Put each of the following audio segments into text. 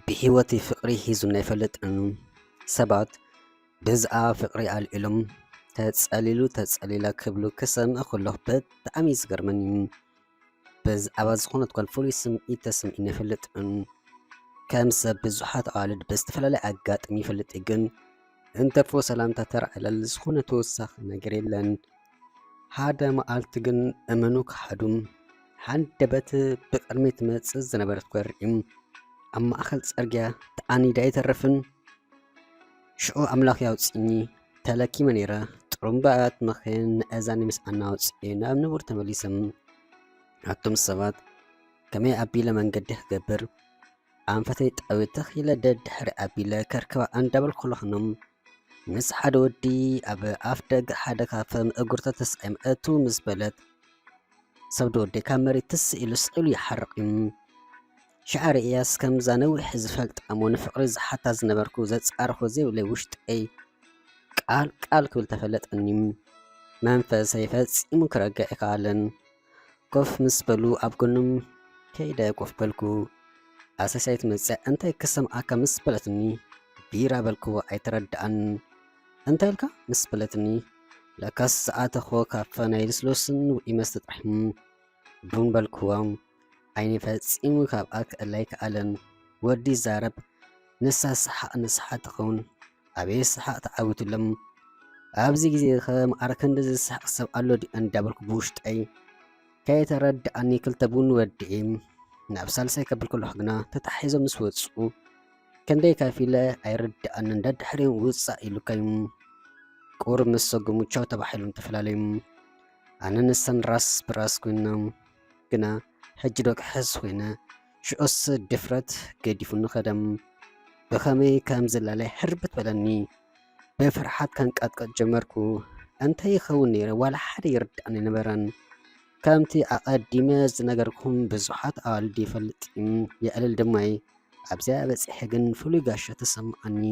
ብህይወተይ ፍቕሪ ሒዙኒ ኣይፈልጥን። ሰባት ብዛዕባ ፍቕሪ ኣልዒሎም፣ "ተጸሊሉ፣ ተጸሊላ" ክብሉ ክሰምዕ ከለኹ ብጣዕሚ እዩ ዝገርመኒ። ብዛዕባ ዝኾነት ጓል ፍሉይ ስምዒት ተሰሚዑኒ ኣይፈልጥን። ከም ሰብ ብዙሓት ኣዋልድ ብዝተፈላለየ ኣጋጣሚ ይፈልጥ እዩ፣ ግን እንተርፎ ሰላምታ ተራእለል ዝኾነ ተወሳኺ ነገር የለን። ሓደ መዓልቲ ግን እመኑ ክሓዱ ሓንደበት ብቕድሚ ትመጽእ ዝነበረት ጓል ርእዮም ኣብ ማእከል ጽርግያ ተዓኒዳ ኣይተርፍን። ሽዑ ኣምላኽ ያውጽእኒ ተለኪመ ነይረ። ጥሩምባታት መኺን ንእዛኒ ምስ ኣናውጽኤ ናብ ንቡር ተመሊሰ። ኣቱም ሰባት ከመይ ኣቢለ መንገዲ ክገብር ኣንፈተይ ጠውየ ተኺለ ደድሕሪ ኣቢለ ከርከባ እንዳበልኩ ከለኹ ምስ ሓደ ወዲ ኣብ ኣፍ ደገ ሓደ ካፈ እግሩ ተተስዒሙ እትው ምስ በለት፣ ሰብ ዶ ወደይ ካብ መሬት ትስ ኢሉ ስቕ ኢሉ ይሓርቕ እዩ። ሽዓ ርእያስ ከምዛ ነዊሕ ዝፈልጣ እሞ ንፍቕሪ ዝሓታ ዝነበርኩ ዘጻረኹ ዘይብለይ ውሽጠይ ቃል ቃል ክብል ተፈለጠኒ። መንፈሰይ ፈጺሙ ክረግዕ ኣይከኣለን። ኮፍ ምስ በሉ ኣብ ጎኖም ከይደ ኮፍ በልኩ። ኣሳሳይት መጽያ እንታይ ክሰምዓካ ምስ በለትኒ ቢራ በልኩ ኣይተረድኣን። እንታይ ኢልካ ምስ በለትኒ ለካስ ዝኣተኽዎ ካፈ ናይ ልስሉስን ውዑይ መስተ ጥራሕ እዩ። ቡን በልክዋ። ዓይነይ ፈጺሙ ካብኣ ክእለ ኣይከኣለን። ወዲ ይዛረብ ንሳ ሰሓቕ ንስሓ ትኸውን። ኣቤት ሰሓቕ ተዓዊቱሎም። ኣብዚ ግዜ ኸ መዓረ ክንድዚ ዝስሕቕ ሰብ ኣሎ ድዩ እንዳበልኩ ብውሽጠይ ከይተረድኣኒ ክልተ ቡን ወዲኤ ናብ ሳልሳይ ከብል ከለኹ ግና ተታሒዞም ምስ ወጹ ክንደይ ከፊለ ኣይርድኣንን። ደድሕሪኦም ውጻእ ኢሉካዮም ቁሩብ ምስ ሰጉሙ ቻው ተባሂሎም ተፈላለዩ። ኣነ ንሰን ራስ ብራስ ኮይና ግና ሕጂ ዶ ክሕዝ ኮይነ። ሽዑስ ድፍረት ገዲፉኒ ኸደም ብኸመይ ከም ዝላለይ ሕርብት በለኒ። ብፍርሓት ከንቀጥቀጥ ጀመርኩ። እንታይ ይኸውን ነይረ ዋላ ሓደ ይርድኣኒ ኣይነበረን። ከምቲ ኣቐዲመ ዝነገርኩም ብዙሓት ኣዋልድ ይፈልጥ እም የዕልል ድማ እየ። ኣብዚኣ በጺሐ ግን ፍሉይ ጋሻ ተሰምዓኒ።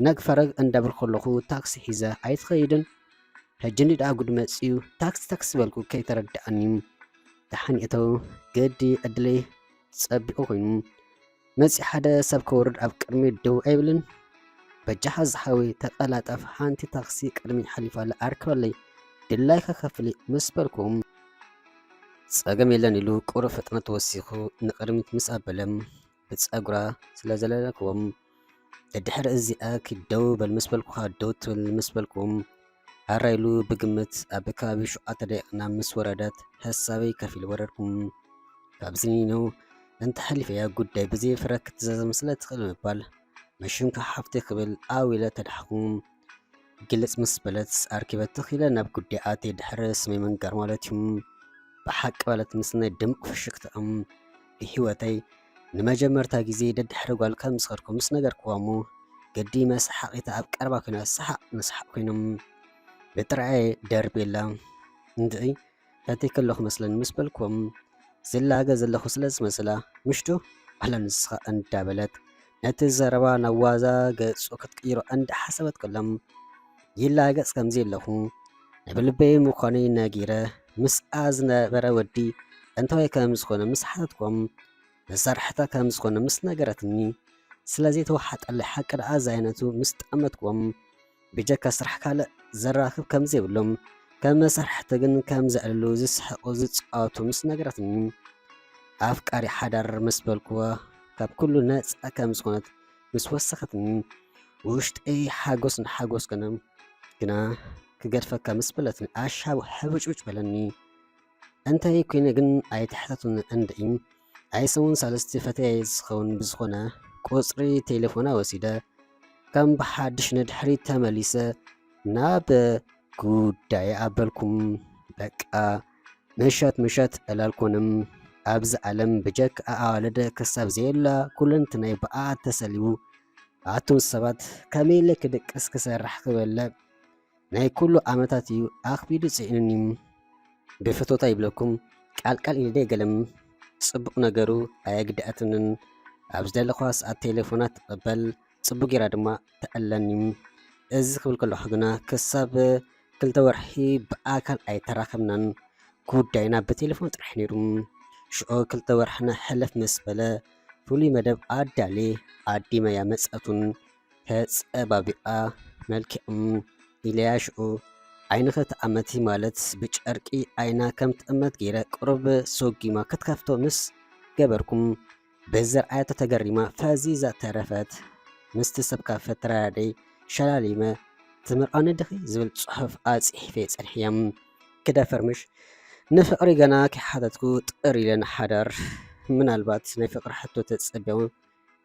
ነግ ፈረግ እንዳበልኩ ከለኹ ታክሲ ሒዘ ኣይትኸይድን? ሕጂ እንዲ ደኣ ጉድ መጺኡ ታክሲ ታክሲ በልኩ ከይተረድኣኒ። ደሓን እቶ ግዲ ዕድለይ ጸቢቑ ኮይኑ መጺኡ ሓደ ሰብ ከውርድ ኣብ ቅድሚ ደው ኣይብልን። በጃኻ ዝሓወይ ተቐላጠፍ፣ ሓንቲ ታክሲ ቅድሚ ሓሊፋ ኣላ ኣርክበለይ ድላይካ ከፍሊ ምስ በልኩም ጸገም የለን ኢሉ ቁሩብ ፍጥነት ወሲኹ ንቕድሚት ምስ ኣበለ ብጸጉራ ስለ ዘለለክዎም ደድሕሪ እዚኣ ኪድ ደው በል ምስ በልኩኻ ደው ትብል ምስ በልኩም ሃራ ኢሉ ብግምት ኣብ ከባቢ ሸውዓተ ደቂቕና ምስ ወረደት ሐሳበይ ከፊል ወረድኩም። ካብዚ ኒኖ እንተ ሓሊፈያ ጉዳይ ብዘይ ፍረ ክትዛዘም ስለ ትኽእል ምባል መሽምካ ሓፍተይ ክብል ኣው ኢለ ተዳሕኹ። ግልጽ ምስ በለት ኣርኪበ ትኽ ኢለ ናብ ጉዳይ ኣትየ ድሕሪ ስመይ ምንጋር ማለት እዩ። ብሓቂ በለት ምስ ናይ ድሙቕ ፍሽክትኣም ብህይወተይ ንመጀመርታ ግዜ ደድሕሪ ጓል ከም ዝኸድኩ ምስ ነገርክዋ እሞ ግዲ መሰሓቒታ ኣብ ቀረባ ኮይና ሰሓቕ ንሰሓቕ ኮይኖም ብጥራየ ደርቤላ እንድዒ ፈቲክ ኣለኹ መስለኒ ምስ በልክዎም ዝላገ ዘለኹ ስለ ዝመስላ ምሽቱ ኣላ ንስኻ እንዳበለት ነቲ ዘረባ ናብ ዋዛ ገጹ ክትቅይሮ እንዳሓሰበት ከሎም ይላገጽ ከም ዘለኹ ንብልበይ ምዃነይ ነጊረ ምስኣ ዝነበረ ወዲ እንታይ ከም ዝኾነ ምስ ሓተትኩም መሳርሕታ ከም ዝኾነ ምስ ነገረትኒ ስለ ዘይተዋሓጠለይ ሓቂ ደኣ ዛይነቱ ምስ ጠመትኩም ብጀካ ስራሕ ካልእ ዘራኽብ ከም ዘይብሎም ከም መሳርሕቲ ግን ከም ዘዕልሉ ዝስሕቑ ዝጻወቱ ምስ ነገረትኒ ኣፍቃሪ ሓዳር ምስ በልክዋ ካብ ኩሉ ነጻ ከም ዝኾነት ምስ ወሰኸትኒ ውሽጠይ ሓጎስ ንሓጎስ ገነ ግና ክገድፈካ ምስ በለትኒ ኣሻቡ ሕብጭውጭ በለኒ። እንታይ ኮይነ ግን ኣይትሕተቱኒ እንድዒ ኣይሰሙን ሳልስቲ ፈተያይ ዝኸውን ብዝኾነ ቁጽሪ ቴሌፎና ወሲደ ከም ብሓድሽ ንድሕሪት ተመሊሰ ናብ ጉዳየ ኣበልኩም። በቃ ምሸት ምሸት እላልኩንም ኣብዚ ዓለም ብጀካ ኣዋልድ ክሳብ ዘየላ ኩለንትናይ ብኣ ተሰሊቡ ኣቱም ሰባት ከመይ ኢለ ክድቅስ ክሰርሕ ክበለ ናይ ኩሉ ዓመታት እዩ ኣኽቢዱ ጽዒኑኒ። ብፍቶታ ይብለኩም ቃልቃል ኢለ ደይገለም ጽቡቕ ነገሩ ኣየግድኣትንን ኣብ ዝደለኹዋ ሰዓት ቴሌፎና ትቕበል፣ ጽቡቕ ጌራ ድማ ትዕለኒ። እዚ ክብል ከለኹ ግና ክሳብ ክልተ ወርሒ ብኣካል ኣይተራኸብናን። ጉዳይና ብቴሌፎን ጥራሕ ነይሩ። ሽዑ ክልተ ወርሕና ሕልፍ ምስ በለ ፍሉይ መደብ ኣዳሌ ኣዲመያ መጸቱን ተጸባቢቓ መልኪዕም ኢለያ ሽዑ ዓይንኸ ተኣመቲ ማለት ብጨርቂ ዓይና ከም ትእመት ገይረ ቁሩብ ሶጊማ ክትከፍቶ ምስ ገበርኩም ብዝርኣያቶ ተገሪማ ፈዚዛ ተረፈት። ምስቲ ሰብካ ፈተራዳደይ ሸላሊመ ትምርዖኒ ድኺ ዝብል ጽሑፍ ኣጽሒፈ ጸንሕያም ክደፈር ምሽ ንፍቕሪ ገና ከይሓተትኩ ጥር ኢለ ንሓዳር ምናልባት ናይ ፍቕሪ ሕቶ ተጸቢያውን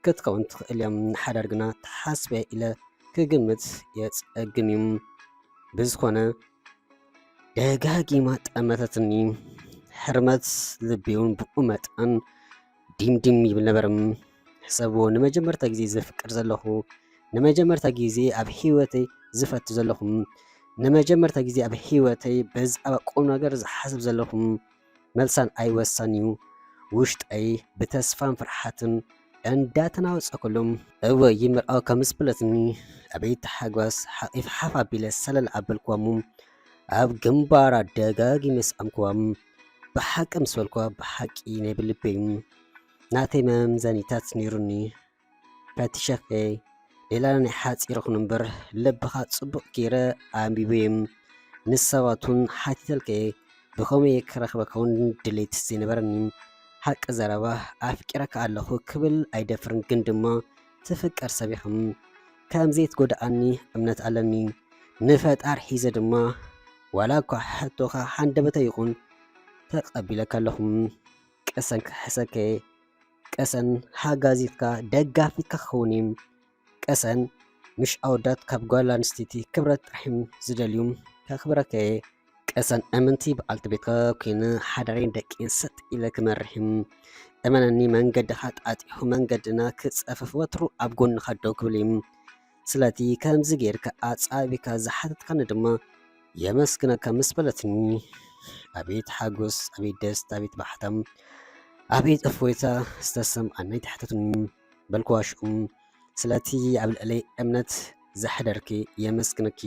ክትከውን ትኽእል እያ። ንሓዳር ግና ተሓስበ ኢለ ክግምት የጸግም እዩ። ብዝኾነ ደጋጊማ ጠመተትኒ። ሕርመት ልቢ እውን ብኡ መጠን ዲምዲም ይብል ነበርም። ሕሰብዎ፣ ንመጀመርታ ግዜ ዘፍቅር ዘለኹ፣ ንመጀመርታ ግዜ ኣብ ህይወተይ ዝፈቱ ዘለኹም፣ ንመጀመርታ ግዜ ኣብ ህይወተይ በዛዕባ ቁም ነገር ዝሓስብ ዘለኹም፣ መልሳን ኣይወሳን እዩ። ውሽጠይ ብተስፋን ፍርሓትን እንዳተናወጸ ከሎም፣ እወ ይምርኣው ከም ዝብለትኒ፣ ኣቤት ታሓጓስ፣ ሓቒፍ ሓፍ ኣቢለ ሰለል ኣበልክዋ እሞ፣ ኣብ ግንባራ ደጋጊመ ስኣምክዋ። ብሓቂ ምስ በልክዋ፣ ብሓቂ ናይ ብልበይ እዩ። ናተይ መምዘኒታት ነይሩኒ። ፈቲሸከ፣ ሌላ ናይ ሓጺር ይኹን እምበር፣ ልብኻ ጽቡቕ ገይረ ኣንቢበ እየ። ንሰባት እውን ሓቲተልከ፣ ብኸመይ ክረኽበካ እውን ድሌት ዘይነበረኒ። ሓቂ ዘረባ፣ ኣፍቂረካ ኣለኹ ክብል ኣይደፍርን፣ ግን ድማ ትፍቀር ሰብ ኢኻ። ከም ዘይትጎድኣኒ እምነት ኣለኒ። ንፈጣር ሒዘ ድማ፣ ዋላ እኳ ሕቶኻ ሃንደበታዊ ይኹን፣ ተቐቢለካ ኣለኹ። ቀሰን ክሕሰከ፣ ቀሰን ሓጋዚትካ፣ ደጋፊትካ ክኸውን እየ። ቀሰን ምሽ ኣወዳት ካብ ጓል ኣንስተይቲ ክብረት ጥራሕ እዮም ዝደልዩ። ከኽብረከ እየ። ቀሰን እምንቲ በዓልቲ ቤትካ ኮይነ ሓዳረይን ደቀይን ሰጥ ኢለ ክመርሕ እየ። እመነኒ መንገድኻ ጣጢሑ መንገድና ክጸፍፍ ወትሩ ኣብ ጎንኻ ደው ክብል እየ። ስለቲ ከምዚ ጌርካ ኣጻቢካ ዝሓተትካኒ ድማ የመስግነካ ምስ በለትኒ፣ ኣቤት ሓጎስ፣ ኣቤት ደስታ፣ ኣቤት ባሕታ፣ ኣቤት እፎይታ ዝተሰምዓኒ ኣይተሓተትኩን በልክዋ ሽኡ። ስለቲ ኣብ ልዕለይ እምነት ዘሕደርኪ የመስግነኪ።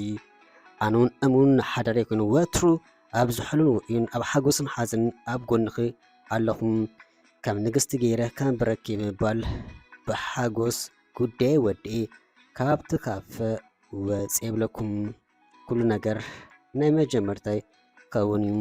ኣነ እውን እሙን ሓዳሪ ኮይኑ ወትሩ ኣብ ዝሑልን ውዑይን ኣብ ሓጎስን ሓዘንን ኣብ ጎንኺ ኣለኹ። ከም ንግስቲ ገይረ ከንብረኪ ብምባል ብሓጎስ ጉዳየ ወዲኤ ካብቲ ካፈ ወጽ የብለኩም። ኩሉ ነገር ናይ መጀመርታይ ክኸውን እዩ።